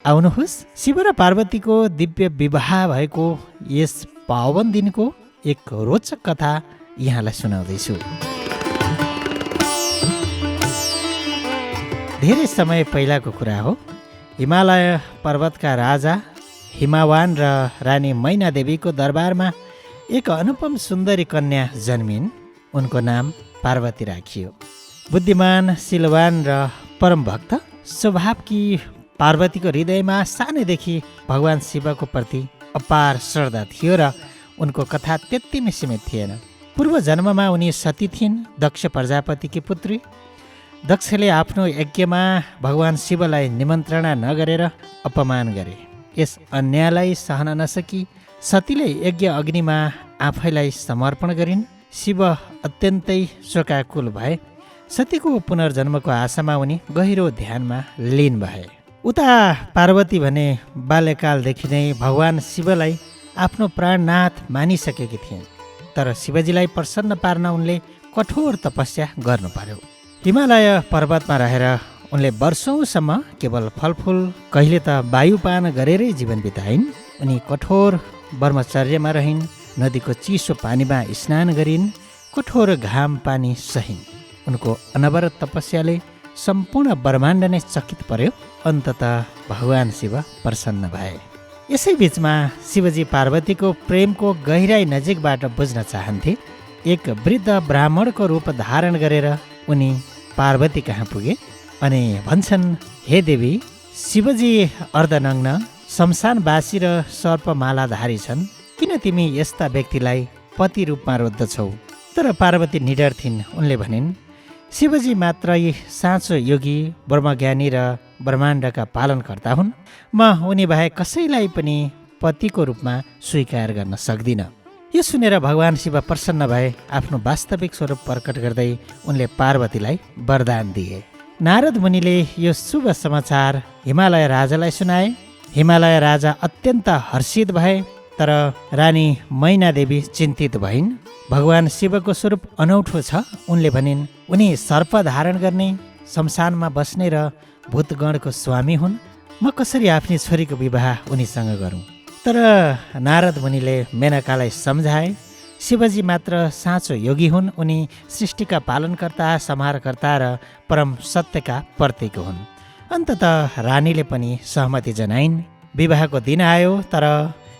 आउनुहोस् शिव र पार्वतीको दिव्य विवाह भएको यस पावन दिनको एक रोचक कथा यहाँलाई सुनाउँदैछु। धेरै समय पहिलाको कुरा हो। हिमालय पर्वतका राजा हिमावान र रानी मैनादेवीको दरबारमा एक अनुपम सुन्दरी कन्या जन्मिन्। उनको नाम पार्वती राखियो। बुद्धिमान, शीलवान र परम भक्त स्वभावकी पार्वतीको हृदयमा सानैदेखि भगवान शिवको प्रति अपार श्रद्धा थियो र उनको कथा त्यति नै सीमित थिएन। पूर्व जन्ममा उनी सती थिइन्, दक्ष प्रजापतिकी पुत्री। दक्षले आफ्नो यज्ञमा भगवान शिवलाई निमन्त्रणा नगरेर अपमान गरे। यस अन्यायलाई सहन नसकी सतीले यज्ञ अग्निमा आफैलाई समर्पण गरिन्। शिव अत्यन्तै शोकाकुल भए। सतीको पुनर्जन्मको आशामा उनी गहिरो ध्यानमा लीन भए। उता पार्वती भने बाल्यकालदेखि नै भगवान शिवलाई आफ्नो प्राणनाथ मानिसकेकी थिइन्। तर शिवजीलाई प्रसन्न पार्न उनले कठोर तपस्या गर्नु पर्यो। हिमालय पर्वतमा रहेर उनले वर्षौँसम्म केवल फलफुल, कहिले त वायुपान गरेरै जीवन बिताइन्। उनी कठोर ब्रह्मचर्यमा रहिन्, नदीको चिसो पानीमा स्नान गरिन्, कठोर घाम पानी सहिन्। उनको अनवरत तपस्याले सम्पूर्ण ब्रह्माण्ड नै चकित पर्यो। अन्ततः भगवान शिव प्रसन्न भए। यसै बिचमा शिवजी पार्वतीको प्रेमको गहिराई नजिकबाट बुझ्न चाहन्थे। एक वृद्ध ब्राह्मणको रूप धारण गरेर उनी पार्वती कहाँ पुगे अनि भन्छन्, हे देवी, शिवजी अर्धनग्न, शमशानवासी र सर्पमालाधारी छन्। किन तिमी यस्ता व्यक्तिलाई पति रूपमा रोज्दछौ? तर पार्वती निडर थिइन्। उनले भनिन्, शिवजी मात्रै साँचो योगी, ब्रह्मज्ञानी र ब्रह्माण्डका पालनकर्ता हुन्। म उनी बाहेक कसैलाई पनि पतिको रूपमा स्वीकार गर्न सक्दिनँ। यो सुनेर भगवान शिव प्रसन्न भए। आफ्नो वास्तविक स्वरूप प्रकट गर्दै उनले पार्वतीलाई वरदान दिए। नारद मुनिले यो शुभ समाचार हिमालय राजालाई सुनाए। हिमालय राजा अत्यन्त हर्षित भए। तर रानी मैनादेवी चिन्तित भइन्। भगवान शिवको स्वरूप अनौठो छ। उनले भनिन्, उनी सर्प धारण गर्ने, शमशानमा बस्ने र भूतगणको स्वामी हुन्। म कसरी आफ्नी छोरीको विवाह उनीसँग गरौँ? तर नारद मुनिले मेनकालाई सम्झाए, शिवजी मात्र साँचो योगी हुन्। उनी सृष्टिका पालनकर्ता, संहारकर्ता र परम सत्यका प्रतीक हुन्। अन्ततः रानीले पनि सहमति जनाइन्। विवाहको दिन आयो। तर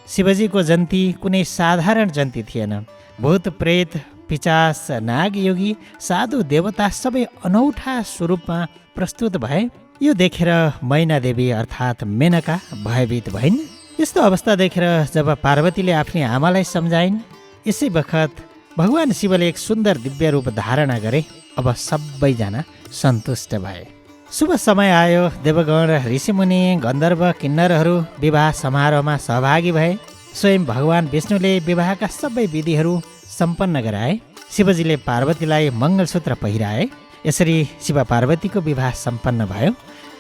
शिवजीको जन्ती कुनै साधारण जन्ती थिएन। भूत, प्रेत, पिचास, नाग, योगी, साधु, देवता सबै अनौठा स्वरूपमा प्रस्तुत भए। यो देखेर मैनादेवी अर्थात् मेनका भयभीत भइन्। यस्तो अवस्था देखेर जब पार्वतीले आफ्नी आमालाई सम्झाइन्, यसै बखत भगवान शिवले एक सुन्दर दिव्य रूप धारणा गरे। अब सबैजना सन्तुष्ट भए। शुभ समय आयो। देवगण, ऋषिमुनि, गन्धर्व, किन्नरहरू विवाह समारोहमा सहभागी भए। स्वयं भगवान विष्णुले विवाहका सबै विधिहरू सम्पन्न गराए। शिवजीले पार्वतीलाई मङ्गलसूत्र पहिराए। यसरी शिव पार्वतीको विवाह सम्पन्न भयो।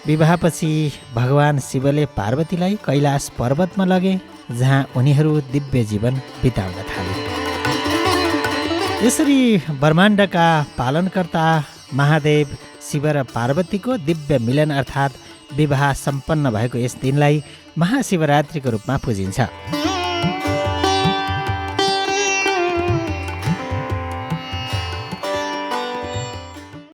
विवाहपछि भगवान शिवले पार्वतीलाई कैलाश पर्वतमा लगे, जहाँ उनीहरू दिव्य जीवन बिताउन थाले। यसरी ब्रह्माण्डका पालनकर्ता महादेव शिव र पार्वतीको दिव्य मिलन अर्थात् विवाह सम्पन्न भएको यस दिनलाई महाशिवरात्रिको रूपमा पुजिन्छ।